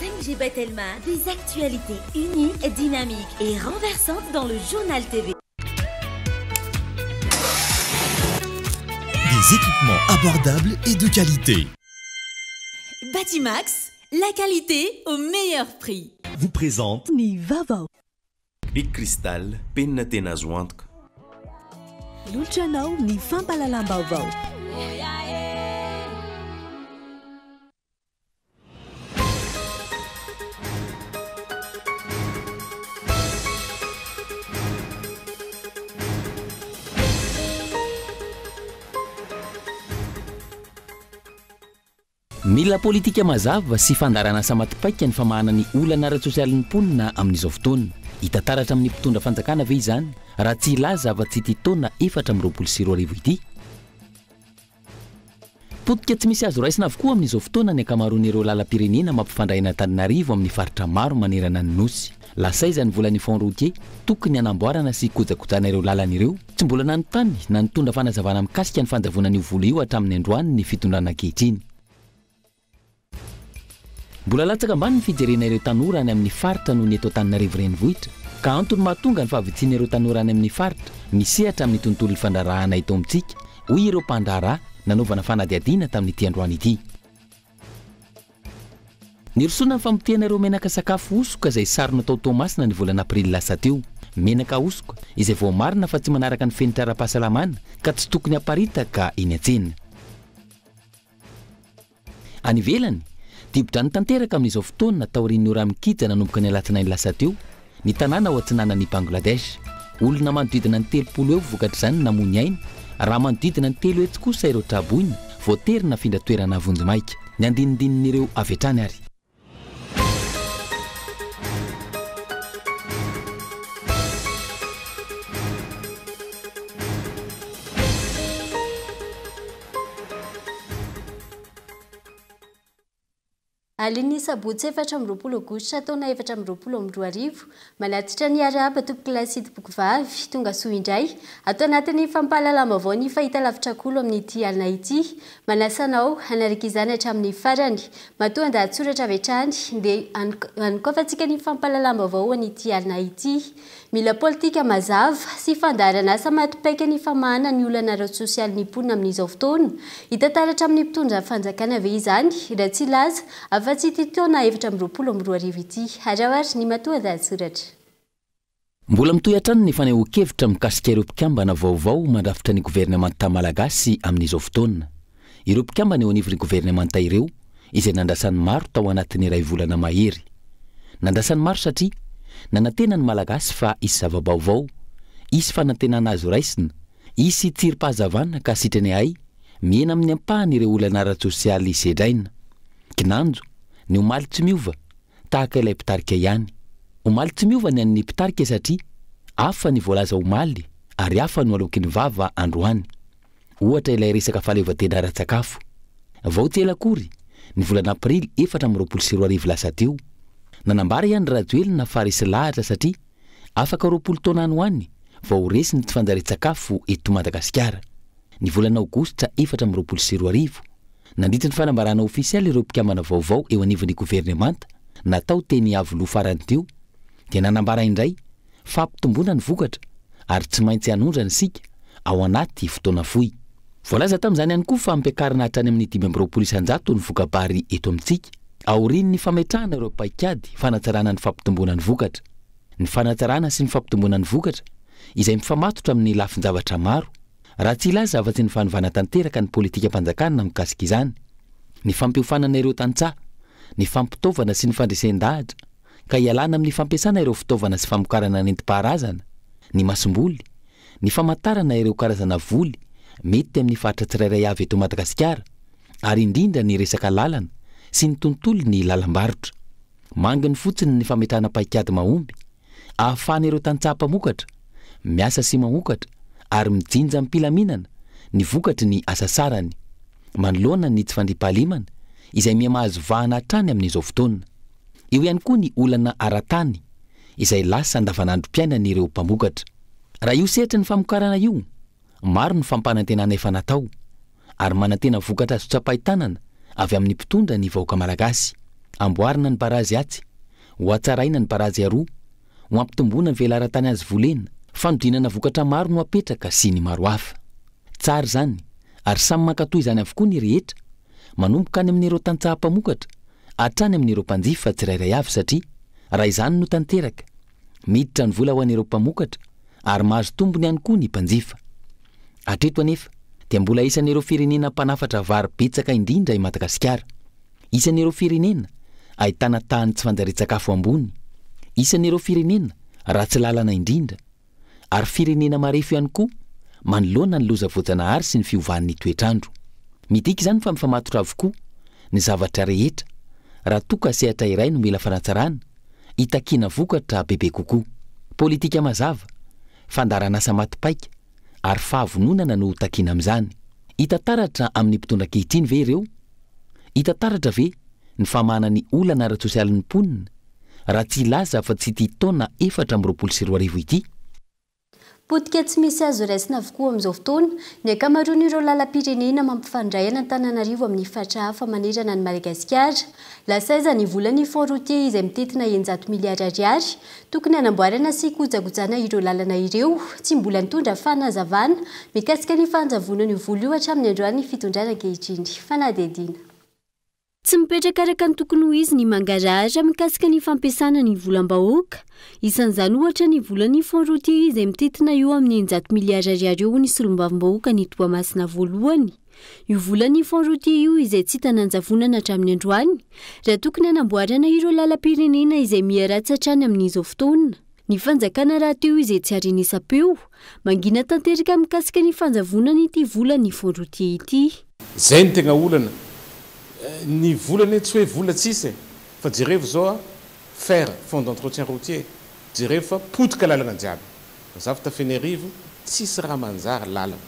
5G by Telma, des actualités uniques, dynamiques et renversantes dans le Journal TV. Des équipements abordables et de qualité. Batimax, la qualité au meilleur prix. Vous présente Ny vaovao. Big Cristal, penina tena azo antoka. Manolotra anao ny fampahalalam-baovao. Mila politika mazava sy fandaharanasa maty paika ny famahana ny olana ara-tsosialin'ny mponina amin'izao fotoana. Hita taratra amin'ny mpitondra fanjakana ve izany raha tsy hilaza afa-tsy ity taona 2024 ity? Potika tsy misy azo raisina avokoa amin'izao fotoana ny ankamaroan'ireo lalam-pirenena mampifandray an'Antananarivo amin'ny faritra maro manerana ny Nosy. Lasa aiza ny volan'ny Fonds routier tokony hanamboarana sy hikojakojana ireo lalana ireo? Tsy mbola nanontany na nitondra fanazavana mikasika ny fanjavonan'io vola io hatramin'ny androany ny fitondrana ankehitriny. Mbola latsaka ambany ny fijerena ireo tanora any amin'ny faritra noho ny eto Antananarivo Renivohitra, ka antony mahatonga ny fahavitsian'ireo tanora any amin'ny faritra misehatra amin'ny tontolon'ny fandraharahana eto amintsika, hoy ireo mpandraharaha nanaovana fanadihadiana tamin'ity androany ity. Nirosoana ny famotehana ireo menaka sakafo hosoka izay sarona tao Toamasina ny volana aprily lasa teo. Menaka hosoka izay voamarina fa tsy manaraka ny fenitra ara-pahasalamana ka tsy tokony haparitaka eny an-tsena. Any ivelany, dibo-drano tanteraka amin'izao fotoana taorian'ny ora-mikija nanomboka ny alatsinainy lasa teo, ny tanàna ao atsinanan'i Bangladesh. Olona manodidina ny 30 eo vokatr'izany namoy ny ainy, raha manodidina ny 300 kosa ireo tra-boina, voatery nafindra toerana vonjimaika. Ny andinindinin'ireo avy hatrany ary. Alin'ny sabotsy 24 aogositra taona 2024, manatitra ny arahaba tompokolahy sy tompokovavy, tonga soa indray ato anatin'ny fampahalalam-baovao ny fahitalavitra Kolo amin'ity alina ity. Manasa anao hanaraka izany hatramin'ny farany. Matoa an-dahatsoratra avy hatrany dia hanokafantsika ny fampahalalam-baovao ho an'ity alina ity. Mila politika mazava sy fandaharan'asa maty paika ny famahana ny olana ara-tsosialin'ny mponina amin'izao fotoana. Hita taratra amin'ny mpitondra fanjakana ve izany? Raha tsy hilaza afa-tsy ity taona 2024 ity. Araho ary ny matoa-dahatsoratra. Mbola mitohy hatrany ny fanehoan-kevitra mikasika ireo mpikambana vaovao mandrafitra ny governemanta malagasy amin'izao fotoana. Ireo mpikambana eo anivon'ny governemanta ireo izay nandrasan'ny maro tao anatin'ny iray volana mahery. Nandrasan'ny maro satria nanantena ny Malagasy fa hisy zava-baovao, hisy fanantenana azo raisina, hisy tsirim-pahazavana ka sitrany ahay mihena amin'ny ampahany ireo olana ara-tsosialy sedraina. Kinanjo, ny omaly tsy miova, tahaka ilay mpitarika ihany. Omaly tsy miova ny an'ny mpitarika satria hafa ny voalaza omaly ary hafa no aloky ny vava androany. Ohatra ilay resaka fahaleovantena ara-tsakafo. Vao tsy ela akory, ny volana aprily 2024 lasa teo, nanambara i Andry Rajoelina fa resy lahatra satria afaka 20 taona any ho any vao ho resy ny tsy fanjarian-tsakafo eto Madagasikara. Ny volana aogositra 2024, nandritra ny fanambarana ofisialy ireo mpikambana vaovao eo anivon'ny governemanta natao teny Iavoloha farany teo, dia nanambara indray Fampitomboana ny vokatra ary tsy maintsy hanondrana isika ao anaty fotoana fohy. Voalaza tamin'izany ihany koa fa hampiakarina hatrany amin'ny 25% ny voka-bary eto amintsika aorian'ny fametrahana ireo paikady fanatsarana ny fampitomboana ny vokatra. Ny fanatsarana sy ny fampitomboana ny vokatra izay mifamatotra amin'ny lafin-javatra maro, raha tsy hilaza afa-tsy ny fanovana tanteraka ny politikam-panjakana mikasika izany, ny fampiofanana ireo tantsaha, ny fampitaovana sy ny fandresen-dahatra, ka hialana amin'ny fampiasana ireo fitaovana sy famokarana nentim-paharazana, ny masomboly, ny famantarana ireo karazana voly mety amin'ny faritra tsirairay avy eto Madagasikara, ary indrindra ny resaka lalana sy ny tontolon'ny lalam-barotra. Manginy fotsiny ny fametrahana paikady mahomby ahafahan'ireo tantsaha mpamokatra miasa sy mamokatra ary mijinja am-pilaminana ny vokatry ny asa sarany, manoloana ny tsy fandriampahalemana izay miha-mahazo vahana hatrany amin'izao fotoana. Eo ihany koa ny olana ara-tany izay lasa andavanandrom-piainan'ireo mpamokatra. Raha io sehatry ny famokarana io, maro ny fampanantenana efa natao ary manantena vokatra azo tsapain-tanana avy amin'ny mpitondra ny vahoaka malagasy. Amboarina ny barazy atsy, ho hatsaraina ny barazy aroa, ho ampitomboina ny velaran-tany azo volena, fanodinana vokatra maro no apetraka sy ny maro hafa. Tsara izany ary samy mankatò izany avokoa ny rehetra, manomboka any amin'ireo tantsaha mpamokatra hatrany amin'ireo mpanjifa tsirairay avy satria raha izany no tanteraka, miditra ny vola ho an'ireo mpamokatra ary mahazo tombony ihany koa ny mpanjifa. Hatreto anefa dia mbola isan'ireo firenena mpanafatra vary betsaka indrindra i Madagasikara. Isan'ireo firenena ahitana tahan'ny tsy fanjarian-tsakafo ambony. Isan'ireo firenena ratsy lalana indrindra. Ary firenena marefo ihany koa manoloana ny loza voajanahary sy ny fiovan'ny toetr'andro. Midika izany fa mifamatotra avokoa ny zavatra rehetra raha toa ka sehatra iray no mila fanatsarana, hitakiana vokatra bebe kokoa. Politika mazava, fandaharanasa maty paika ary fahavononana no takiana amin'izany. Hita taratra amin'ny mpitondra ankehitriny ve ireo? Hita taratra ve ny famahana ny olana ara-tsosialin'ny mponina raha tsy hilaza afa-tsy ity taona 2024 ity? Potika tsy misy azo raisina avokoa amin'izao fotoana ny ankamaroan'ireo lalam-pirenena mampifandray an'Antananarivo amin'ny faritra hafa manerana an'i Madagasikara. Lasa aiza ny volan'ny Fonds routier izay mitentina 600 miliara ariary? Tokony hanamboarana sy hikojakojana ireo lalana ireo. Tsy mbola nitondra fanazavana mikasika ny fanjavonan'io vola io hatramin'ny androany ny fitondrana ankehitriny. Fanadihadiana. Tsy mipetraka araka ny tokony ho izy ny mangarahara mikasika ny fampiasana ny volam-bahoaka. Isan'izany ohatra ny volan'ny Fonds routier izay mitentina eo amin'ny 600 miliara ariary eo hoy ny solombavambahoakan'i Toamasina voalohany. Io volan'ny Fonds routier io izay tsy hita nanjavonana hatramin'ny androany raha tokony hanamboarana ireo lalam-pirenena izay miha ratsy hatrany amin'izao fotoana. Ny fanjakana rahateo izay tsy arenesam-peo, mangina tanteraka mikasika ny fanjavonana ity volan'ny Fonds routier ity. Zay no tegna olana. Ny vola anie tsy hoe vola tsisy e! Fa jerevo zao a, fer, fonds d'entretien routier, jerevo fa potika lalagna jiaby. Za avy Tafenerivo, tsisy raha manjary lalagna.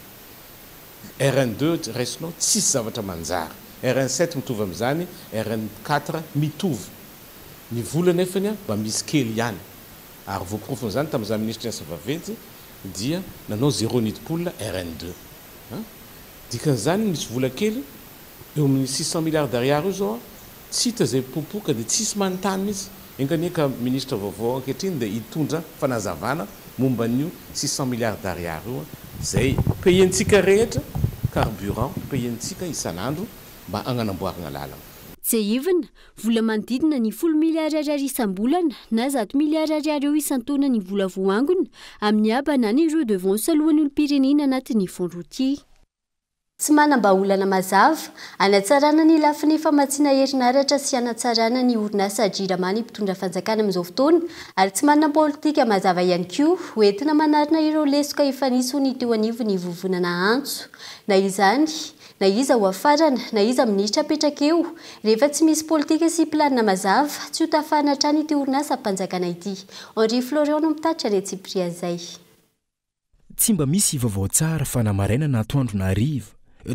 RN deux raisinao, tsisy zavatra manjary. RN sept mitovy amizany, RN quatre mitovy. Ny vola nefany a mba misy kely ihany. Ary voaporofon'izany tamin'izaho minisitry ny asa vaventy dia nanao zéro nid pool RN deux. An! Dikan'izany misy vola kely eo amin'ny 600 milliards d'ariary io zao an, tsy hita izay mipopoka dia tsisy manontany mihitsy. Enga anie ka ministra vaovao ankehitriny dia hitondra fanazavana momba an'io 600 milliards d'ariary io an, izay payer-ntsika rehetra carburant payer-ntsika isan'andro mba hagnanamboaragna lalagna. Tsiahivina, vola manodidina ny folo miliara ariary isam-bolana na zato miliara ariary eo isan-taona ny vola voaangona amin'ny haba na ny redevance aloan'ny olom-pirenena anatin'ny fonds routier. Tsy manam-bahaolana mazava hanatsarana ny lafiny famatsiana herinaratra sy hanatsarana ny orinasa Jirama ny mpitondra fanjakana amin'izao fotoana ary tsy manana politika mazava ihany koa ho entina manarina ireo lesoka efa nisy ho ny teo anivon'ny vovonana antso. Na izany na iza ho afarana na iza minisitra apetraka eo, rehefa tsy misy politika sy planina mazava, tsy ho tafahana hatrany ity orinasam-panjakana ity. Henri Florian no mitatitra ny antsipirian'izay. Tsy mba misy vaovao tsara fa na maraina na atoandro na hariva,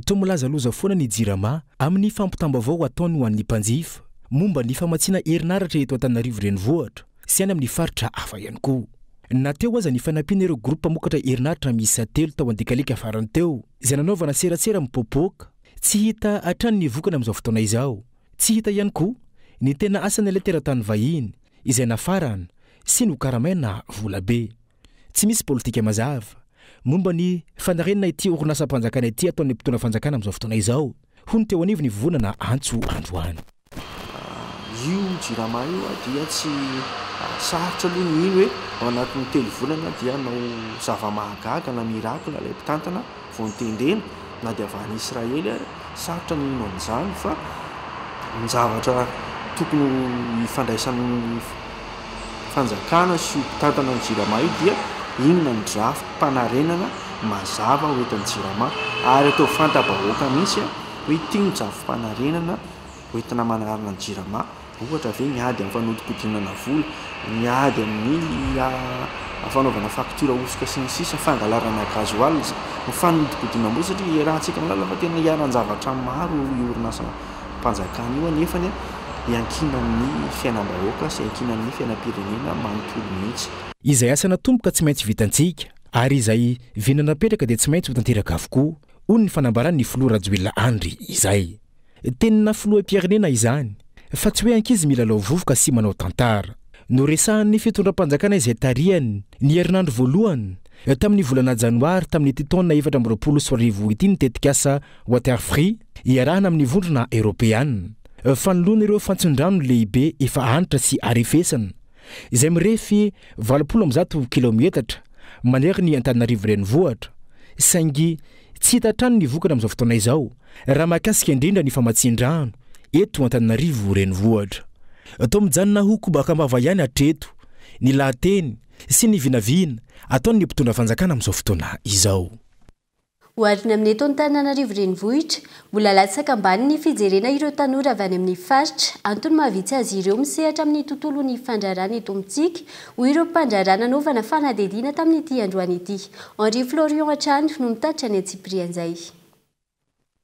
toa milaza loza foana ny Jirama amin'ny fampitam-baovao ataony ho an'ny mpanjifa momba ny famatsiana herinaratra eto Antananarivo Renivohitra sy any amin'ny faritra hafa ihany koa. Na teo aza ny fanampiana ireo groupe mpamokatra herinaratra miisa telo tao Andekaleka farany teo izay nanaovana serasera mipoapoaka, tsy hita hatrany ny vokany amin'izao fotoana izao. Tsy hita ihany koa ny tena asan'ilay teratany vahiny izay nafarana sy nokaramaina volabe. Tsy misy politika mazava momba ny fanarenana ity orinasam-panjakana ity ataon'ny mpitondra fanjakana amin'izao fotoana izao, hoy ny teo anivon'ny vovonana Antso androany. Io Jirama io dia tsy sarotra aloha ny hino hoe ao anatin'ny telo volana dia hanao zava-mahagaga na miracle ilay mpitantana vao notendrena na dia avy any Israely ary. Sarotra ny hino an'izany fa ny zavatra tokony ho ifandraisan'ny fanjakana sy io mpitantana ny Jirama io dia inona ny drafi-panarenana mazava ho entin'ny Jirama ary atao fanta-bahoaka mihitsy hoe ity no drafi-panarenana hoentina manarina ny Jirama. Ohatra ve ny ady amin'ny fanodikodinana vola, ny ady amin'ny fanaovana facture hosoka sy ny sisa, fangalarana gasoil, ny fanodikodinam-bola satria iarahantsika mahalala fa tena iharan-javatra maro io orinasam-panjakana io anefany iankinan'ny fiainam-bahoaka sy iankinan'ny fiainam-pirenena manontolo mihitsy. Izay asa natomboka tsy maintsy vitantsika ary izay vina napetraka dia tsy maintsy ho tanteraka avokoa, hoy ny fanambaran'ny filoha Rajoelina Andry izay. Tenina filoham-pirenena izany. fa tsy hoe ankizy milalao vovoka sy manao tantara. Noresahan'ny fitondram-panjakana izay tarihany ny herinandro voalohany tamin'ny volana janoary tamin'ity taona 2024 ity ny tetikasa Water Free iarahana amin'ny Vondrona Eoropeana. Fanoloana ireo fantson-drano lehibe efa antitra sy arefesana izay mirefy 180 kilaometatra manery ny Antananarivo renivohitra, saingy tsy hita hatrany ny vokany amin'izao fotoana izao raha mahakasika indrindra ny famatsian-drano eto Antananarivo renivohitra. Toa mijanona ho kobaka am-bava ihany hatreto ny lahateny sy ny vinavina ataon'ny mpitondra fanjakana amin'izao fotoana izao. Oharina amin'ny eto Antananarivo renivohitra, mbola latsaka ambany ny fijerena ireo tanora avy any amin'ny faritra. Antony mahavitsy azy ireo misehatra amin'ny tontolon'ny fandraharahana eto amintsika, hoy ireo mpandraharaha nanaovana fanadihadiana tamin'ity androany ity. Henri Florian hatrany no mitatitra ny antsipirian'izay.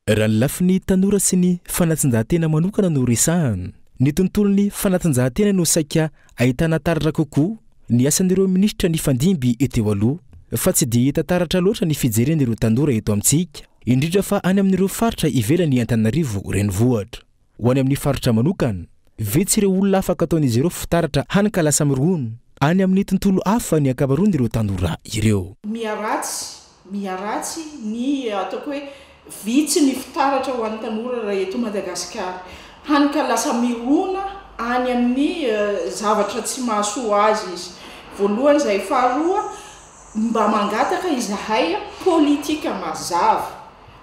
Raha ny lafiny tanora sy ny fanatanjahantena manokana no resahana, ny tontolon'ny fanatanjahantena no saika ahitana taratra kokoa ny asan'ireo minisitra nifandimby teo aloha, fa tsy dia hita taratra loatra ny fijerena ireo tanora eto amintsika, indrindra fa any amin'ireo faritra ivelan'ny Antananarivo renivohitra. Ho any amin'ny faritra manokana, vitsy ireo olona afaka ataon'izy ireo fitaratra hany ka lasa mirona any amin'ny tontolo hafa ny ankamaroan'ireo tanora ireo. Miharatsy, miharatsy ny ataoko hoe vitsy ny fitaratra ho an'ny tanora raha eto Madagasikara. Hany ka lasa mirona any amin'ny zavatra tsy mahasoa azy izy. Voalohany izay. Faharoa, mba mangataka izahay politika mazava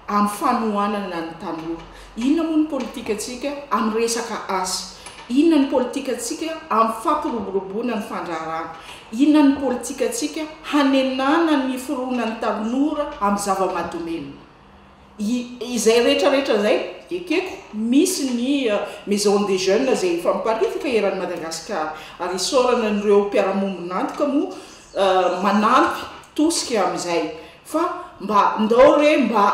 amin'ny fanohanana ny tanora. Inona moa ny politikantsika amin'ny resaka asa? Inona ny politikantsika amin'ny fampiroboroboana ny fandraharahana? Inona ny politikantsika hanenana ny fironan'ny tanora amin'ny zava-mahadomelina? Izay rehetra rehetra izay, ekeko, misy ny maison des jeunes izay efa miparitaka eran'i Madagasikara ary isaorana an'ireo mpiara-mombon'antoka moa manampy tosika amin'izay fa mba ndao re mba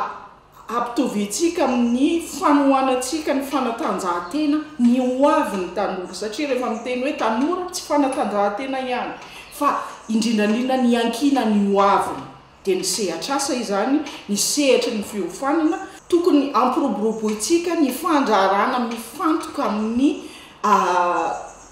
ampitoviantsika amin'ny fanohanantsika ny fanatanjahantena ny ho avin'ny tanora satria rehefa miteny hoe tanora tsy fanatanjahantena ihany fa indrindra indrindra ny iankinan'ny ho aviny. Dia ny sehatr'asa izany, ny sehatry ny fiofanana. Tokony hampiroborobointsika ny fandraharahana mifantoka amin'ny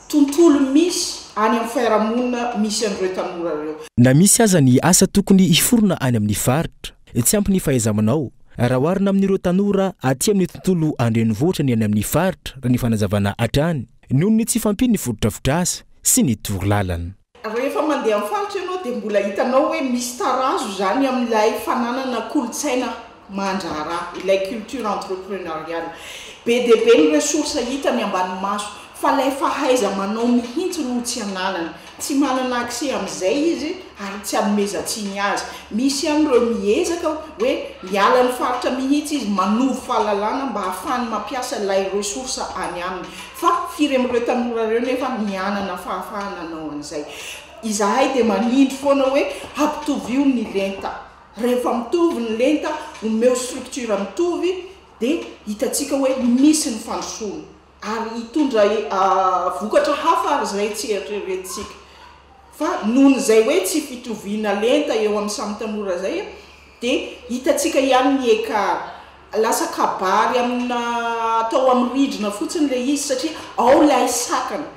tontolo misy any amin'ny fiarahamonina misy an'ireo tanora ireo. Na misy aza ny asa tokony hiforona any amin'ny faritra, tsy ampy ny fahaiza-manao raha oharina amin'ireo tanora aty amin'ny tontolo an-drenivohitra ny any amin'ny faritra, raha ny fanazavana hatrany, noho ny tsy fahampian'ny fotodrafitrasa sy ny torolalana. Rehefa mandeha amin'ny faritra ianao dia mbola hitanao hoe misy tarazo izany amin'ilay fananana kolontsaina mandraharaha, ilay culture entrepreneuriale. Be dia be ny ressources hita ny ambany maso fa ilay fahaiza-manao mihitsy no tsy ananany. Tsy manana accès amin'izay izy ary tsy anomezan-tsiny azy. Misy ihany ireo miezaka hoe miala ny faritra mihitsy izy manovo fahalalana mba hahafahany mampiasa ilay ressource any aminy. Fa firy amin'ireo tanora ireo nefa mianana fahafahana hanao an'izay. Izahay dia manindry foana hoe hampitovio ny lenta. Rehefa mitovy ny lenta, omeo structure mitovy dia hitantsika hoe misy ny fandrosoana. Ary hitondra vokatra hafa ary izay tsy eritreretintsika. Fa nohon'izay hoe tsy fitoviana lenta eo amin'ny samy tanora izay dia hitantsika ihany ny écart. Lasa kabary amina atao amin'ny rindrina fotsiny ilay izy satria ao ilay sakana.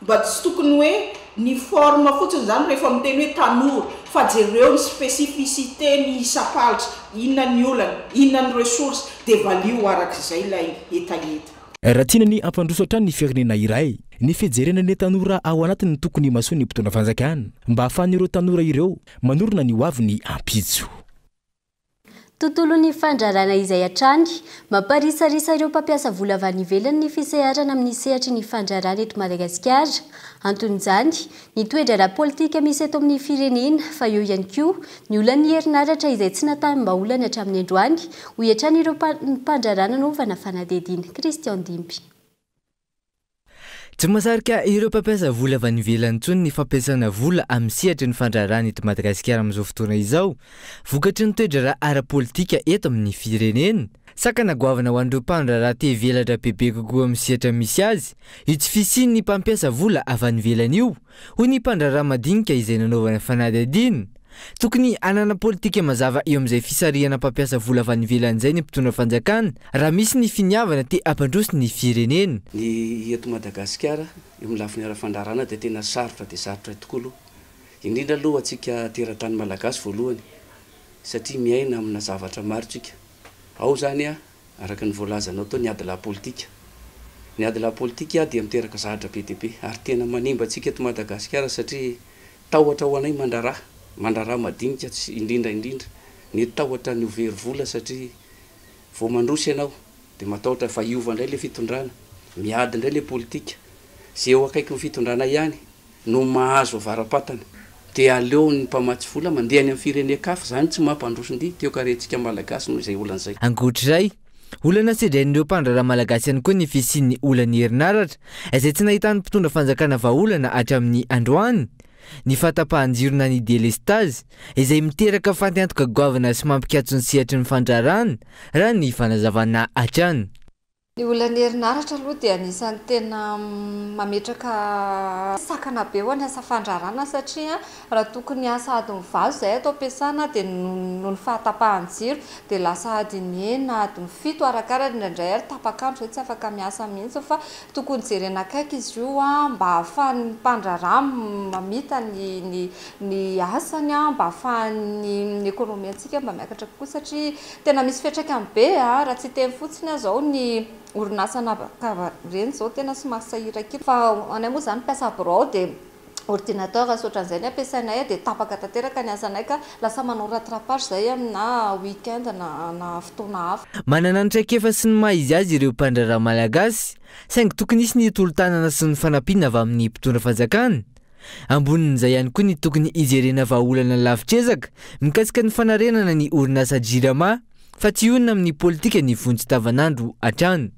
Mba tsy tokony hoe ny forme fotsiny izany rehefa miteny hoe tanora fa jereo ny spécificité ny isam-paritra, inona ny olana, inona ny ressource dia valio araka izay ilay hetaheta. Raha tiana ny hampandroso hatrany ny firenena iray, ny fijerena ny tanora ao anatiny no tokony himasoan'ny mpitondra fanjakana mba hahafahan'ireo tanora ireo manorina ny hoaviny ampitso. Tontolon'ny fandraharahana izay hatrany, mamparisarisa ireo mpampiasa vola avy any ivelany ny fiseharana amin'ny sehatry ny fandraharahana eto Madagasikara. Anton'izany, ny toe-draharaha politika misy eto amin'ny firenena, fa eo ihany koa ny olan'ny herinaratra izay tsy natahim-bahaolana hatramin'ny androany, hoy hatrany ireo mpandraharaha nanaovana fanadihadiana. Christian Dimby. Tsy mahasarika ireo mpampiasa vola avy any ivelany intsony ny fampiasana vola amin'ny sehatry ny fandraharahana eto Madagasikara amin'izao fotoana izao, vokatry ny toe-draharaha ara-politika eto amin'ny firenena. Sakana goavana ho an'ireo mpandraharaha te hivelatra bebe kokoa amin'ny sehatra misy azy io tsy fisian'ny mpampiasa vola avy any ivelany io, hoy ny mpandraharaha madinika izay nanaovana fanadihadiana. Tokony hanana politika mazava eo amin'izay fisarihana mpampiasa vola avy any ivelany izay ny mpitondra fanjakana raha misy ny finiavana te hampandroso ny firenena. Ny eto Madagasikara, eo amin'ny lafiny ara-fandraharahana dia tena sarotra dia sarotra tokoa aloha. Indrindra aloha antsika teratany malagasy voalohany satria miaina amina zavatra maro tsika. Ao izany araka ny voalazanao teo ny adilahy politika. Ny adilahy politika dia miteraka zavatra be dia be ary tena manimba antsika eto Madagasikara satria tahotra ho anay mandraharaha, mandraharaha madinika indrindra indrindra ny tahotra ny ho very vola satria vao mandroso ianao dia matahotra fa hiova indray ilay fitondrana, miady indray ilay politika, izay eo akaikin'ny fitondrana ihany no mahazo avara-patana dia aleo ny mpamatsy vola mandeha any amin'ny firenen-kafa, izany tsy mampandroso ny toekarentsika malagasy noho izay olana izay. Ankoatr'izay, olana sedrain'ireo mpandraharaha malagasy ihany koa ny fisian'ny olan'ny herinaratra izay tsy nahitan'ny mpitondra fanjakana vahaolana hatramin'ny androany, ny fahatapahan-jiro na ny delestazy izay miteraka fatiantoka goavana sy mampikatso ny sehatry ny fandraharahana, raha ny fanazavana hatrany. Ny olan'ny herinaratra aloha dia anisan'ny tena mametraka sakana be ho an'ny asa fandraharahana satria raha tokony hiasa adiny valo izahay ato am-piasana dia noho ny fahatapahan'ny jiro dia lasa adiny enina, adiny fito arakaraka indraindray ary tapak'andro izay tsy afaka miasa mihitsy fa tokony jerena akaiky izy io mba ahafahan'ny mpandraharaha mamita ny ny ny asany mba ahafahan'ny ekonomiantsika mba miakatra kokoa satria Tena misy fiantraikany be a! Raha tsy hiteny fotsiny aho izao ny orinasa an'habakabaka ireny izao tena somary sahirankirana fa anay moa izany mpiasa birao dia ordinateur sy ohatran'izay ny ampiasainay dia tapaka tanteraka ny asanay ka lasa manao rattrapage izay amina week-end na na fotoana hafa. Manana ny traikefa sy ny maha izy azy ireo mpandraharaha malagasy, saingy tokony hisy ny tolo-tanana sy ny fanampiana avy amin'ny mpitondra fanjakana. Ambonin'izay ihany koa ny tokony hijerena vahaolana lavitr'ezaka mikasika ny fanarenana ny orinasa Jirama fa tsy hionona amin'ny politika ny vonjy tavanandro hatrany.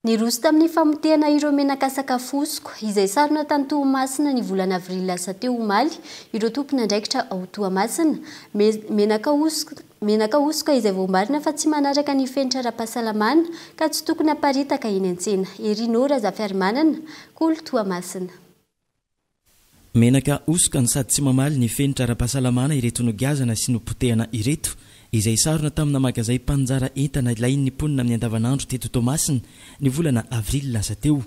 Niroso tamin'ny famotehana ireo menaka sakafo hosoka izay sarona tany Toamasina ny volana avrily lasa teo omaly ireo tompon'andraikitra ao Toamasina. Menaka hosoka Menaka hosoka izay voamarina fa tsy manaraka ny fenitra ara-pahasalamana ka tsy tokony haparitaka eny an-tsena. Herino Razafiarimanana, Kolo Toamasina. Menaka hosoka no sady tsy mamaly ny fenitra ara-pahasalamana ireto nogiazana sy nopotehana ireto, izay sarona tamina magazay mpaninjara entana ilain'ny mponina amin'ny andavanandro teto Toamasina, ny volana avrily lasa teo.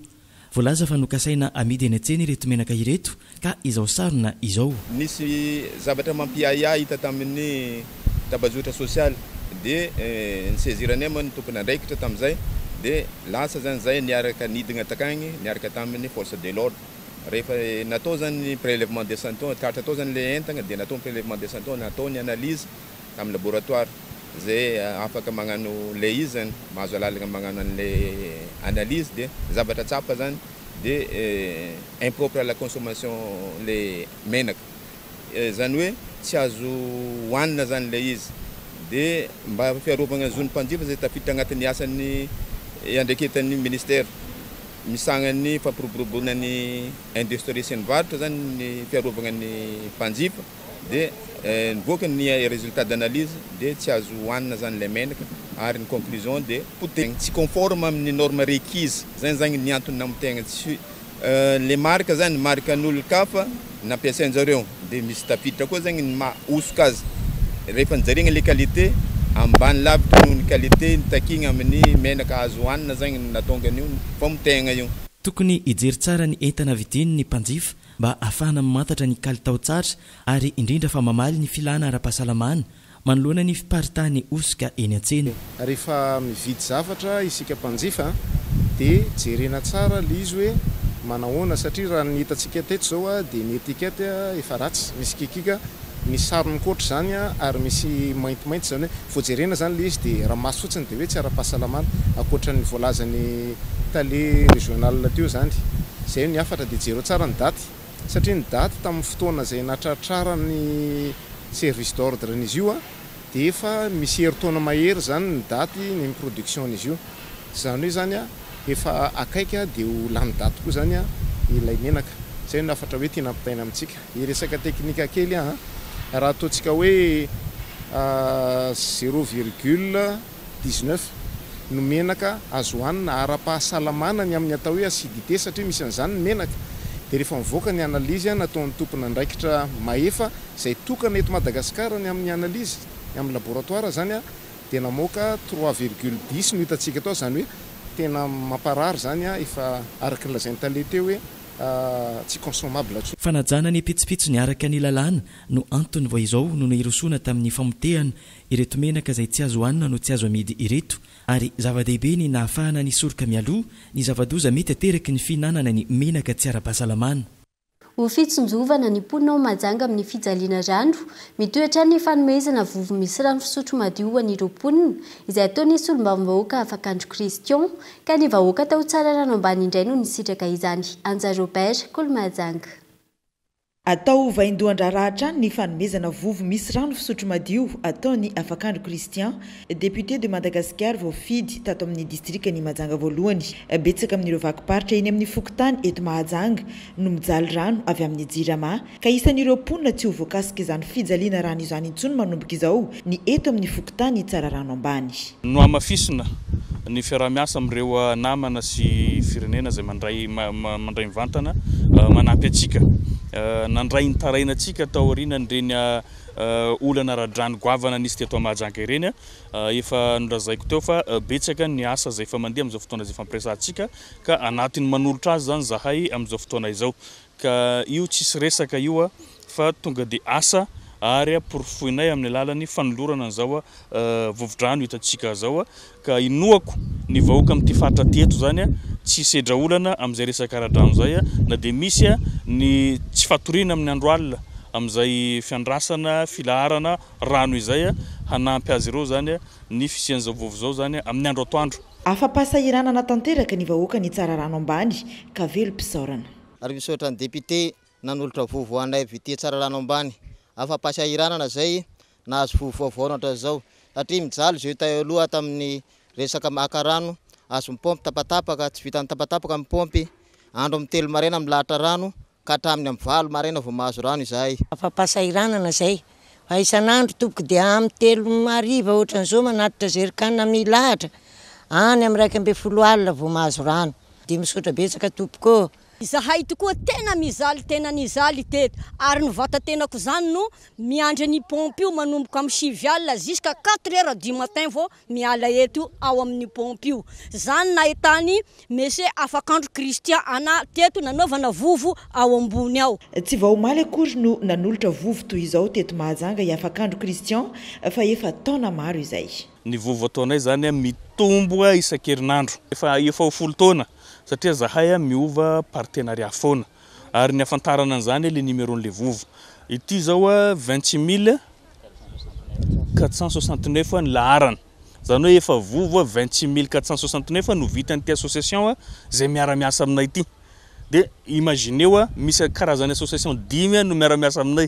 Voalaza fa nokasaina hamidy eny an-tsena ireto menaka ireto ka izao sarona izao. Nisy zavatra mampiahiahy hita tamin'ny tambajotra sosialy dia ni-saisir-anay moa ny tompon'andraikitra tamin'izay dia lasa zany zay niaraka nidina takagny niaraka tamin'ny force de l'ordre. Rehefa natao zany ny prélèvement d'échantillon, tratra tao zany le entagna dia natao ny prélèvement d'échantillon, natao ny analyse tamin'ny laboratoire zay afaka magnano le izy zany, mahazo alalagna magnano an'le analyse dia ny zavatra tsapa zany dia impropre à la consommation le menaka, zany hoe tsy azo hohanina zany le izy, dia mba fiarovagna ny zon'ny mpanjifa zay tafiditra agnatin'ny asan'ny iandraiketan'ny ministère. Misahana ny fampiroboroboana ny indostria sy ny varotra izany ny fiarovana ny mpanjifa dia nivoaka ny résultat d'analyse dia tsy azo hohanina izany ilay menaka ary ny conclusion dia potehina tsy conforme amin'ny norme requise izay izany ny antony namotehana tsy le marque izany marque an'olon-kafa nampiasain-jareo dia misy tafiditra koa zegny ny maha hosoka azy rehefa nijerena le qualité ambany lavitra noho ny qualité nitakiana amin'ny menaka azo hohanina zegny no nahatonga an'io famotegna io. Tokony hijery tsara ny entana vidiany ny mpanjifa mba hahafahana mamantatra ny kalitao tsara ary indrindra fa mamaly ny filàna ara-pahasalamana manoloana ny fiparitahan'ny hosoka eny an-tsena. Rehefa mividy zavatra isika mpanjifa dia jerena tsara ilay izy hoe manahoana satria raha ny hitantsika teto izao dia ny étiquette efa ratsy, misy kikiaka, ny sarony koa ohatr'izany ary misy maintimainty izany hoe vao jerena izany ilay izy dia raha maso fotsiny dia hoe tsy ara-pahasalamana ankoatra ny voalazan'ny tale régional teo izany. Izay ny hafatra dia jereo tsara ny daty. Satria ny daty tamin'ny fotoana izay natratraran'ny service d'ordre an'izy io dia efa misy herintaona mahery izany ny daty ny production an'izy io. Izany hoe izany efa akaiky dia ho lany daty koa izany ilay menaka. Izay no hafatra hoe tiana ampitaina amintsika. Hiresaka teknika kely aho an. Raha ataontsika hoe zéro virgule 19 no menaka azo hohanina ara-pahasalamana ny amin'ny atao hoe acidité satria misy an'izany ny menaka. Dia rehefa mivoaka ny analyse nataon'ny tompon'andraikitra mahefa izay tokana eto Madagasikara ny amin'ny analyse, ny amin'ny laboratoire izany dia namoaka 3,10 no hitantsika tao, izany hoe tena mamparary izany efa araka ny lazain'ny tale teo hoe tsy consommable intsony. Fanajana ny pitsopitsony araka ny lalàna no antony vao izao no nirosoana tamin'ny famotehana ireto menaka izay tsy azo hohanina no tsy azo amidy ireto ary zava-dehibe ny nahafahana nisoroka mialoha ny zava-doza mety ateraky ny fihinanana ny menaka tsy ara-pahasalamana. Ho fitsinjovana ny mponina ao Mahajanga amin'ny fijaliana rano, mitohy hatrany ny fanomezana vovo misy rano fisotro madio ho an'ireo mponina, izay ataon'ny solombavambahoaka Afakandro Christian, ka ny vahoaka tao Tsararano Ambany indray no nisitraka izany. Anja Robert, Kolo Mahajanga. Atao ho vaindohan-draharaha hatrany ny fanomezana vovo misy rano fisotro madio ataon'i Afakandro Christian, député de Madagascar voafidy tato amin'ny distrikan'i Mahajanga voalohany. Betsaka amin'ireo vakim-paritra eny amin'ny fokontany eto Mahajanga no mijaly rano avy amin'ny Jirama ka isan'ireo mponina tsy ho voakasik'izany fijaliana rano izany intsony manomboka izao ny eto amin'ny fokontany Tsararano Ambany. Nohamafisina ny fiaraha-miasa amin'ireo namana sy firenena izay mandray mandray mivantana manampy antsika. Nandray ny tarainantsika taorianan'ireny olana ara-drano goavana nisy teto Mahajanga ireny. Efa nolazaiko teo fa betsaka ny asa izay efa mandeha amin'izao fotoana izay ifampiresahantsika ka anatin'ny manolotra azy izany izahay amin'izao fotoana izao. Ka io tsisy resaka io fa tonga dia asa ary porofoinay amin'ny alalan'ny fanolorana an'izao vovo-drano hitantsika zao ka inoako ny vahoaka amin'ity faritra aty eto zany tsy hisedra olana amin'izay resaka ara-drano izay na dia misy ny tsy fatoriana amin'ny andro alina amin'izay fiandrasana filaharana rano izay hanampy azy ireo zany ny fisian'izao vovo izao zany amin'ny andro atoandro. Afa-pahasahiranana tanteraka ny vahoakan'i Tsararano Ambany ka velom-pisaorana. Ary misaotra ny député nanolotra vovo ho anay avy ety Tsararano Ambany. Afa-pahasahiranana zay nahazo vovo vaovao hatrizao satria mijaly zay tao aloha tamin'ny resaka maka rano, azo mipaompy tapatapaka, tsy vitan'ny tapatapaka mipaompy, andro amin'ny telo maraina milahatra rano ka hatramin'ny amin'ny valo maraina vao mahazo rano izahay. Afa-pahasahiranana zay fa isan'andro tompoko dia amin'ny telo hariva ohatran'izao manatitra zerikanina milahatra any amin'ny 11 alina vao mahazo rano. Dia misaotra betsaka tompoko ô. Izahay tokoa tena mizaly tena nizaly teto ary ny vatatenako zany no miandry an'io pompe io manomboka amin'ny sivy alina jusqu'à quatre heures du matin vao miala eto ao amin'io pompe io. Zany nahitany Monsieur Afakandro Christian ana teto nanaovana vovo ao ambony ao. Tsy vao omaly akory no nanolotra vovo toy izao teto Mahajanga i Afakandro Christian fa efa taona maro izay. Ny vovo ataonay zany mitombo isan-kerinandro. Efa efa ho folo taona satria zahay miova partenariat foana ary ny afantarana an'izany le numéro-n'le vovo. Ity zao 26469 ny laharana. Zany hoe efa vovo 26469 no vitan'ity association izay miara-miasa aminay ity. Dia imagineo misy karazana association dimy no miara-miasa aminay.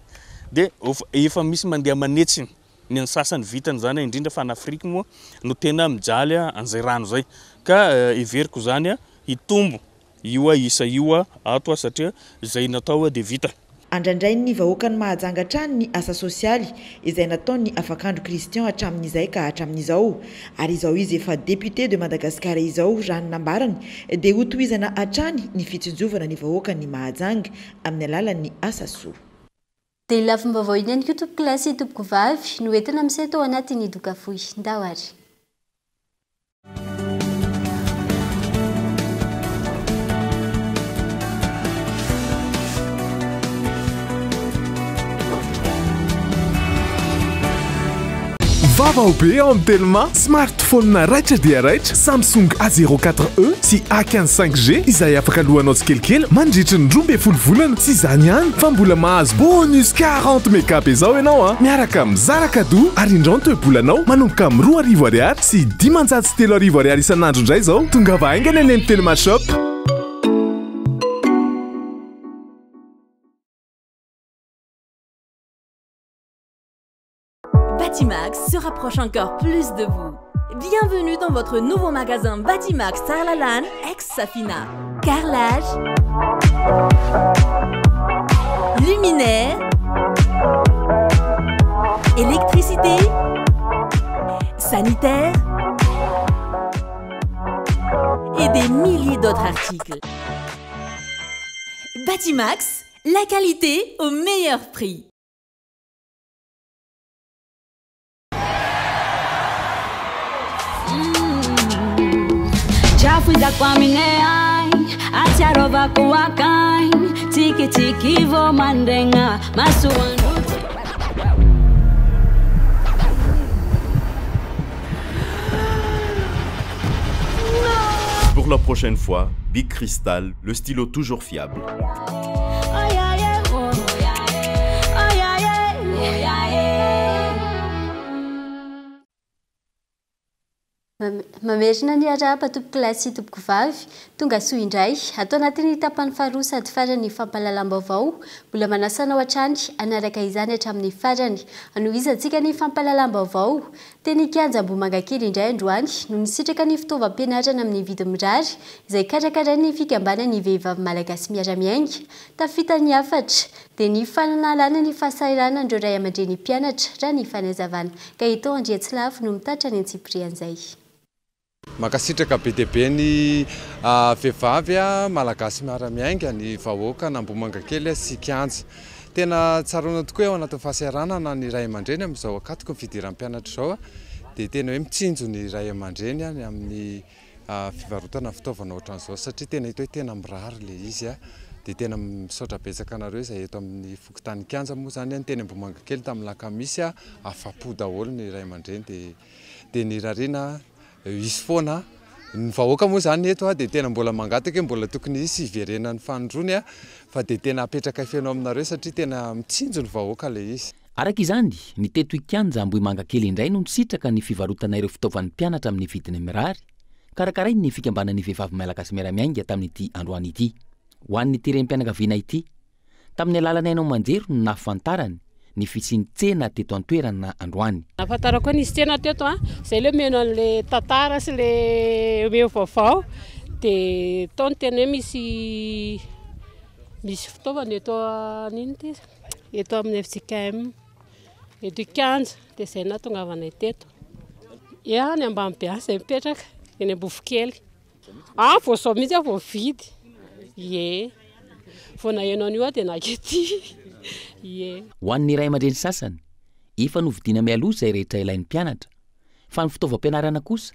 Dia efa misy mandeha aman'hetsiny. Ny an'ny sasany vitany izany indrindra fa any Afrique moa no tena mijaly an'izay rano izay. Ka heveriko izany hitombo io isa io ato satria izay natao dia vita. Andrandrain'ny vahoakan'i Mahajanga hatrany ny asa sosialy izay nataon'ny Afakandro Christian hatramin'izay ka hatramin'izao. Ary izao izy efa député de Madagascar izao raha ny nambarany dia hotohizana hatrany ny fitsinjovana ny vahoakan'i Mahajanga amin'ny alalan'ny asa soa. Dia ny lafim-baovao iny ihany koa tompokolahy sy tompokovavy no entina miseho tao anatin'ny doka fohy. Ndao ary. Vaovao be ao amin'ny Telma, smartphone raitra dia raitra Samsung A04e sy A15 5G izay afaka alohanao tsikelikely mandritry ny 12 volana. Tsy izany ihany fa mbola mahazo bonus 40 méga be izao ianao an! Miaraka amin'ny zara cadeau ary indrao ny toe-bolanao manomboka amin'ny 2000 ariary sy 3500 ariary isan'andro indray izao. Tongava haingana eny amin'ny Telma Shop. Batimax se rapproche encore plus de vous. Bienvenue dans votre nouveau magasin Batimax Tsaralalàna ex Safina. Carrelage, luminaire, électricité, sanitaire et des milliers d'autres articles. Batimax, la qualité au meilleur prix. Trafoizako aminay agny atsiarovako akagny tsikitsiky vao mandregna masoandro. Pour la prochaine fois, Big Crystal, le stylo toujours fiable. Mamerina ny arahaba tompokolahy sy tompokovavy, tonga soa indray ato anatin'ny tapany faharoa sady farany fampahalalam-baovao. Mbola manasa anao hatrany hanaraka izany hatramin'ny farany. Hanohizantsika ny fampahalalam-baovao. Teny Ikianja Ambohimangakely indray androany no nisitraka ny fitaovam-pianarana amin'ny vidiny mirary izay karakarain'ny fikambanan'ny vehivavy malagasy miara-miainga. Tafita ny hafatra dia ny fanalana ny fahasahiranan'ireo ray aman-dreny mpianatra raha ny fanazavana. Gaëtan Andriatsilavo no mitatitra ny antsipirian'izay. Mankasitraka be dia be ny vehivavy malagasy miara-miainga, ny vahoaka an'Ambohimangakely sy Ikianja. Tena tsaroana tokoa ao anatin'ny fahasahiranana ny ray aman-dreny amin'izao ankatoky ny fidiran'ny mpianatra izao dia tena hoe mitsinjo ny ray aman-dreny ny amin'ny fivarotana fitaovana ohatran'izao satria tena hita hoe tena mirary ilay izy. Dia tena misaotra betsaka anareo izay eto amin'ny fokontany Ikianja moa izany, ny teny Ambohimangakely tamin'ny lakamisy, afa-po daholo ny ray aman-dreny dia nirariana hisy foana. Ny vahoaka moa izany eto dia tena mbola mangataka hoe mbola tokony hisy hiverenan'ny fanindroany fa dia tena apetraka feno aminareo satria tena mitsinjo ny vahoaka ilay izy. Araka izany, ny teto Ikianja Ambohimangakely indray no nisitraka ny fivarotana ireo fitaovan'ny mpianatra amin'ny vidiny mirary, karakarain'ny fikambanan'ny vehivavy Malagasy Miara-miainga tamin'ity androany ity. Ho an'ity renim-pianakaviana ity, Tamin'ny alalan'ny haino aman-jery no nahafantarany ny fisian'ny tsena teto an-toerana androany. Nahafantarako hoe nisy tsena teto an, izay ilay omena an'ilay tantara sy ilay omeo vaovao, dia tao ny tena hoe misy misy fitaovana eto an'inona ity izy, eto amin'ny fjkm, eto Ikanja, dia izay no nahatongavanay teto. Ia, any ambany be any izay mipetraka, eny Ambovokely. Ah, vao izao mihitsy aho vao nividy. Ie. Vao naheno an'io aho dia naka ety. Ie. Ho an'ny ray aman-dreny sasany, efa novidiana mialoha izay rehetra ilain'ny mpianatra, fa ny fitaovam-pianarana kosa,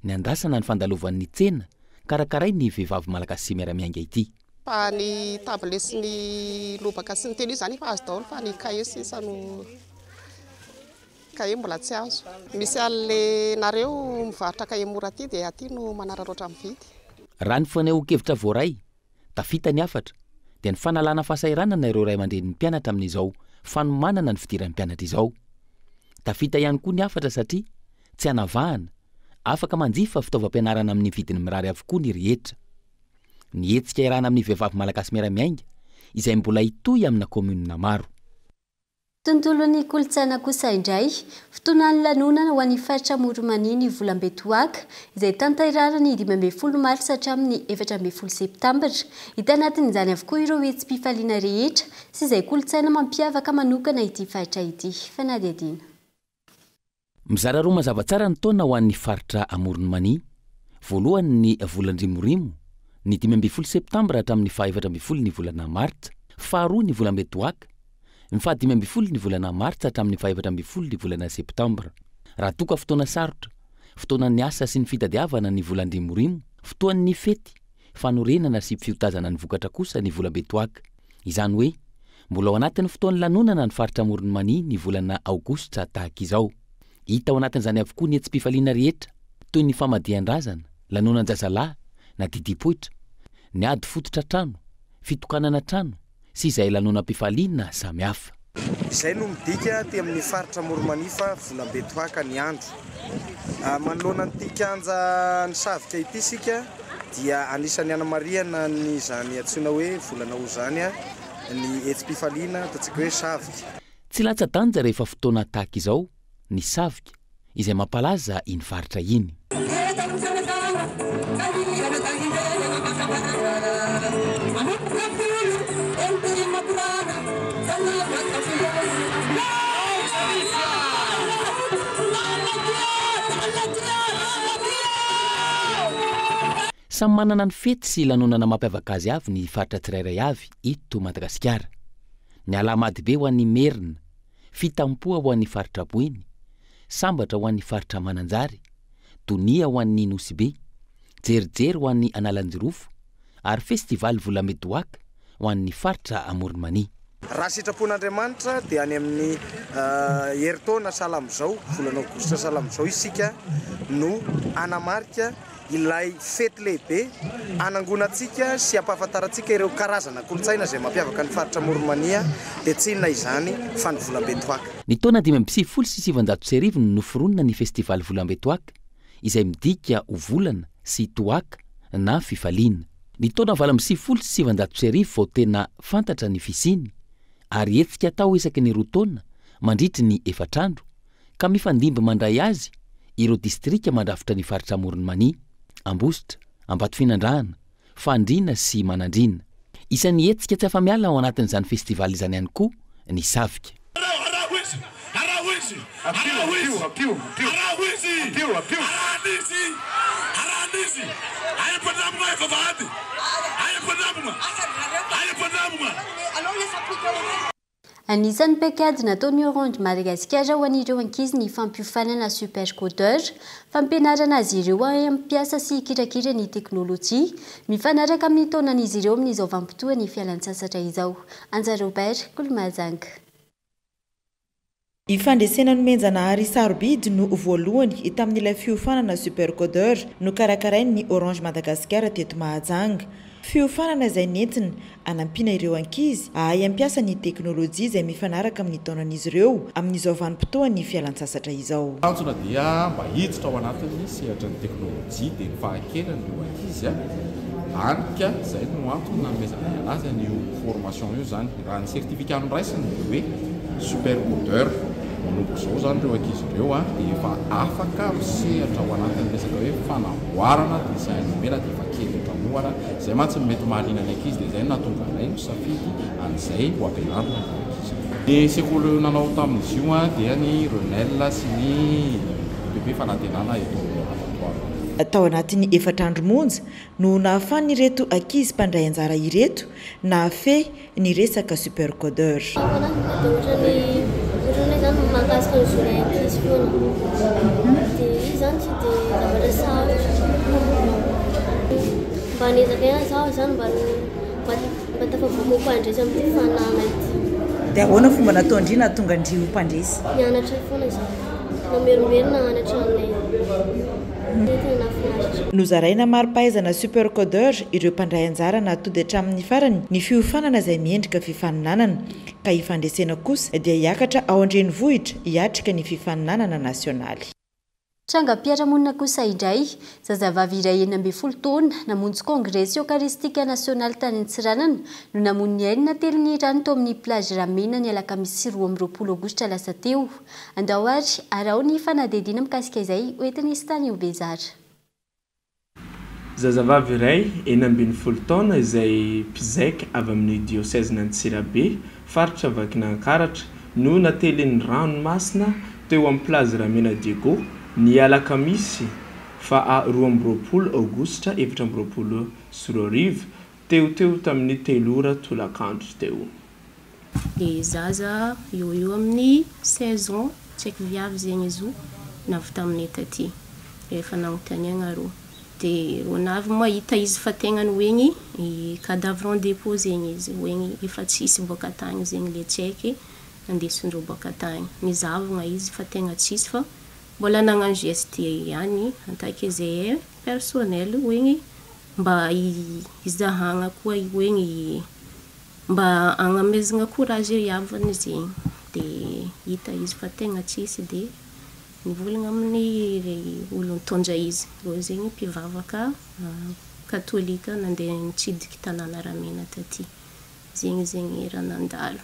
niandrasana ny fandalovan'ny tsena karakarain'ny vehivavy malagasy miara-miainga ity. Fa ny table sy ny lobaka sy ny tenue izany efa azo daholo fa ny cahier sisa no Cahier mbola tsy azo. Misy anle nareo mivarotra cahier mora aty dia aty no manararaotra mividy. Raha ny fanehoan-kevitra voaray, tafita ny hafatra, dia ny fanalana fahasahiranana ireo ray aman-drenin'ny mpianatra amin'izao fanomanana ny fidiran'ny mpianatra izao. Tafita ihany koa ny hafatra satria tsy anavahana, afaka manjifa fitaovam-pianarana amin'ny vidiny mirary avokoa ny rehetra. Ny hetsika iarahana amin'ny vehivavy malagasy miara-miainga, izay mbola hitohy amina kaominina maro. Tontolon'ny kolontsaina kosa indray, fotoanan'ny lanonana ho an'ny faritra Amoron'i-Mania ny volambe Toaka, izay tanterahina ny 15 marsa hatramin'ny 14 septambra. Hita anatin'izany avokoa ireo hetsi-pifaliana rehetra sy izay kolontsaina mampiavaka manokana ity faritra ity. Fanadihadiana. Mizara roa mazava tsara ny taona ho an'ny faritra Amoron'i Mania. Voalohany ny volan-drimorimo, ny 15 septambra hatramin'ny faha 14 ny volana martsa. Faharoa ny volam-betoaka, ny faha 15 ny volana martsa hatramin'ny faha 14 ny volana septambra. Raha toa ka fotoana sarotra, fotoanan'ny asa sy ny fitadiavana ny volan-drimorimo, fotoan'ny fety, fanorenana sy fiotazana ny vokatra kosa ny volam-betoaka. Izany hoe, mbola ao anatin'ny fotoan'ny lanonana ny faritra Amoron'i Mania ny volana aogositra tahaka izao. Hita ao anatin'izany avokoa ny hetsi-pifaliana rehetra, toy ny famadihan-drazana, lanonan-jazalahy na didim-poitra, ny ady fototra trano, fitokanana trano, sy izay lanonam-pifaliana samihafa. Izay no midika aty amin'ny faritra Amoron'i-Mania fa volambe toaka ny andro. Manoloana an'ity kianja Nisavika ity isika dia anisan'ny hanamarihana an'izany antsoina hoe volana ho izany ny hetsi-pifaliana ataontsika hoe savika. Tsy latsa-danja rehefa fotoana tahaka izao ny savika izay mampalaza iny faritra iny. Samy manana ny fety sy lanonana mampiavaka azy avy ny faritra tsirairay avy eto Madagasikara. Ny Alahamadibe ho an'ny Merina, Fitampoha ho an'ny faritra Boeny, Sambatra ho an'ny faritra Mananjary, Donia ho an'ny Nosy Be, Jerijery ho an'ny Analanjirofo ary Festival Volamedoaka ho an'ny faritra Amoron'i Mania. Raha sitrapon'Andriamanitra dia any amin'ny herintaona sahala amin'izao, volana aogositra sahala amin'izao isika no hanamarika ilay fety lehibe hanangonantsika sy hampahafantarantsika ireo karazana kolontsaina izay mampiavaka ny faritra Amoron'i Mania dia tsy inona izany fa ny Volambe Toaka. Ny taona 1995 no noforonina ny Festival Volambe Toaka izay midika ho volana sy toaka na fifaliana. Ny taona 1998 vao tena fantatra ny fisiany ary hetsika atao isaky ny roa taona mandritry ny efatra andro ka mifandimby mandray azy ireo distrika mandrafitra ny faritra Amoron'i Mania, Ambositra, Ambatofinandrahana, Fandriana sy Manandriana. Isan'ny hetsika tsy afa-miala ao anatin'izany festival izany ihany koa ny savika. Araho izy! Araho izy! Araho izy! Araho izy! Arahana izy! Arahana izy! Ay ampandramogna ay vavahady! Ay ampandramogna! Ay ampandramogna! Anisan'ny paikady nataon'ny Orange Madagascar ho an'ireo ankizy ny fampiofanana Super Codeur, fampianarana azy ireo hahay hampiasa sy hikirakira ny teknolojia mifanaraka amin'ny taonan'izy ireo amin'izao vanim-potoan'ny fialantsasatra izao. Anja Robert, Kolomahajanga. I Fandresena Nomenjanahary Sarobidy no voalohany tamin'ilay fiofanana Super Codeur nokarakarain'ny Orange Madagascar teto Mahajanga. Fiofanana izay nentina hanampiana ireo ankizy hahay hampiasa ny teknolojia izay mifanaraka amin'ny taonan'izy ireo amin'izao vanim-potoan'ny fialantsasatra izao. Tanjona dia mba hiditra ao anatin'ny sehatry ny teknolojia dia ny fahakeliny ireo ankizy hany ka izay no antony nanomezana anazy an'io formation io izany. Raha ny certificat noraisiny dia hoe super codeur. Manomboka izao izany ireo ankizy ireo dia efa afaka misehatra ao anatin'ny resaka hoe fanamboarana dessin animé na dia efa kely hatramin'io ara. Izay mantsy no mety mahaliana ny ankizy dia izay no nahatonga anay nisafidy an'izay ho ampianarina ireo ankizy ireo. Ny sekoly nanao tamin'izy io dia ny Renel sy ny EPP Fanantenana eto Abbatoir. Tao anatin'ny efatra andro monja no nahafahan'ireto ankizy mpandray anjara ireto nahafehy ny resaka super codeur. Dia ohatran'ny ohatran'ny hoe zany mahakasika ny zon'ny ankizy foana. Dia izy zany tsy dia zavatra sarotra. Mba niezaka ihany zaho zany mba mba mba tafavoaka ho mpandresy amin'ity fanana ity. Dia ahoana fomba nataon-dry nahatonga an-dry ho mpandresy? Nianatra foana zaho. Namerimberina hanatra anay. Nozaraina mari-pahaizana Super Codeur ireo mpandray anjara nahatody hatramin'ny farany ny fiofanana izay miendrika fifaninanana, ka i Fandresena kosa dia hiakatra ao an-drenivohitra hiatrika ny fifaninanana nasionaly. Trangam-piarahamonina kosa indray, zazavavy iray 16 taona, namonjy kongresy eokaristika nasionaly tany Antsiranana no namono ny ainy natelin'ny rano tao amin'ny plage Ramena ny alakamisy 22 aogositra lasa teo. Andao ary araho ny fanadihadiana mikasika izay hoentin'i Stanio Bezara. Zazavavy iray 16 taona izay mpizaika avy amin'ny diosezin'Antsirabe, faritra Vakinankaratra, no natelin'ny ranomasina teo amin'ny plage Ramena Diego, ny alakamisy faha 22 aogositra 2024, teo teo tamin'ny telo ora tolakandro teo. Le zaza eo eo amin'ny 16 ans tsy haiko viavy zegny izy io navy taminay taty rehefa nagnontaniagna rô de rô navy moa hita izy fa tegnany hoegny cadavre en dépot zegny izy hoegny efa tsisy boaka tagny zegny le tsy haiky nandesindreo boaka tagny nizahavagna izy fa tegna tsisy fa mbola nagnano geste ihany en tant que zahay personnel hoegny mba hizahagna koa hoegny Mba hagnamezagna courage ry havany zegny de hita izy fa tegna tsisy de nivolagna amin'ny ry olo nitondra izy, reo zegny mpivavaka katolika nandeha nitsidiky tanàna Ramena taty, zegny zegny raha nandalo.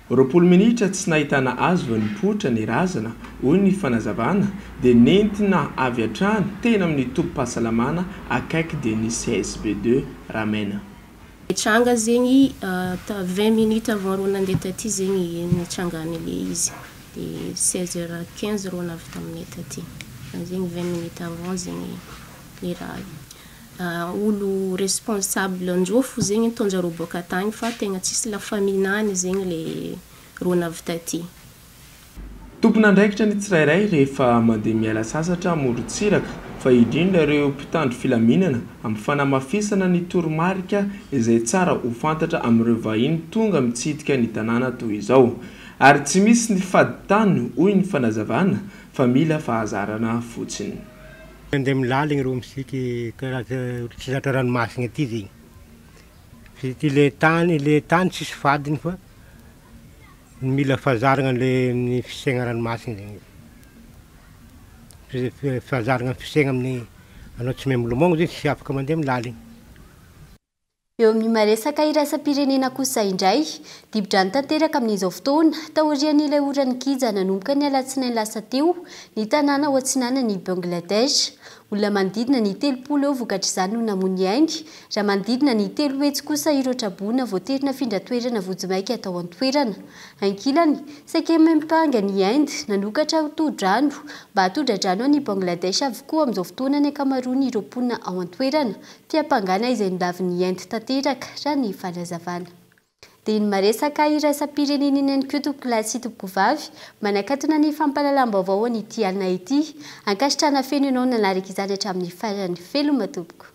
20 minitra tsy nahitana azy vao nipoitra ny razana, hoy ny fanazavana, dia nentina avy hatrany teny amin'ny tobim-pahasalamana akaiky dia ny CSB deux Ramena. Nitranga zegny ta 20 minutes avant rô nandeha taty zegny nitrangany le izy de 16 heures 15 rô navy taminay taty zegny 20 minutes avant zegny le raha io. Olo responsable ndreo fo zegny nitondra reo boaka tagny fa tegna tsisy la famille nany zegny le reo navy taty. Tompon'andraikitra ny tsirairay rehefa mandeha miala sasatra amoron-tsiraka fa indrindra ireo mpitandro filaminana amin'ny fanamafisana ny toromarika izay tsara ho fantatra amin'ireo vahiny tonga mitsidika ny tanàna toy izao. Ary tsy misy ny fadintany hoy ny fanazavana fa mila fahazarana fotsiny. Mandeha milaligny reo misiky karaha tsy zatra ranomasina aty zegny. F'ity le tany le tany tsisy fadiny fa mila fahazarana le amin'ny fisaigna ranomasina zegny izy. Fahazarana fisaigna amin'ny anao tsy mahay milomagno zegny tsy afaka mandeha milaligny. Eo amin'ny maresaka iraisam-pirenena kosa indray, dibo-drano tanteraka amin'izao fotoana, taorian'ilay oran-kija nanomboka ny alatsinainy lasa teo, ny tanàna ao atsinanan'i Bangladesh. Olona manodidina ny 30 eo vokatr'izany no namoy ny ainy, raha manodidina ny 300 kosa ireo traboina voatery nafindra toerana vonjimaika tao an-toerana. Ankilany, saika miampanga ny Inde nanokatra tohodrano mba hahatondra-drano an'i Bangladesh avokoa amin'izao fotoana ny ankamaroan'ireo mponina ao an-toerana, fiampangana izay nolavin'i Inde tanteraka, raha ny fanazavana. Dia ny maresaka iraisam-pirenena iny ihany koa tompokolahy sy tompokovavy, manakatona ny fampahalalam-baovao an'ity alina ity. Ankasitrahana feno ianao nanaraka izany hatramin'ny farany. Veloma tompoko.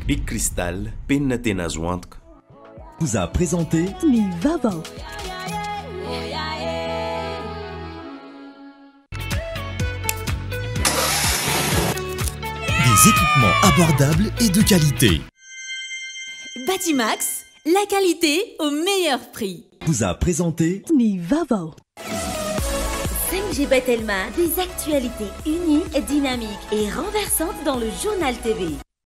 Big Cristal, penina tena azo antoka. Vous a présenté ny vaovao. Des équipements abordables et de qualité. Batimax, la qualité au meilleur prix. Vous a présenté ny vaovao. 5G by Telma, des actualités uniques, dynamiques et renversantes dans le journal TV.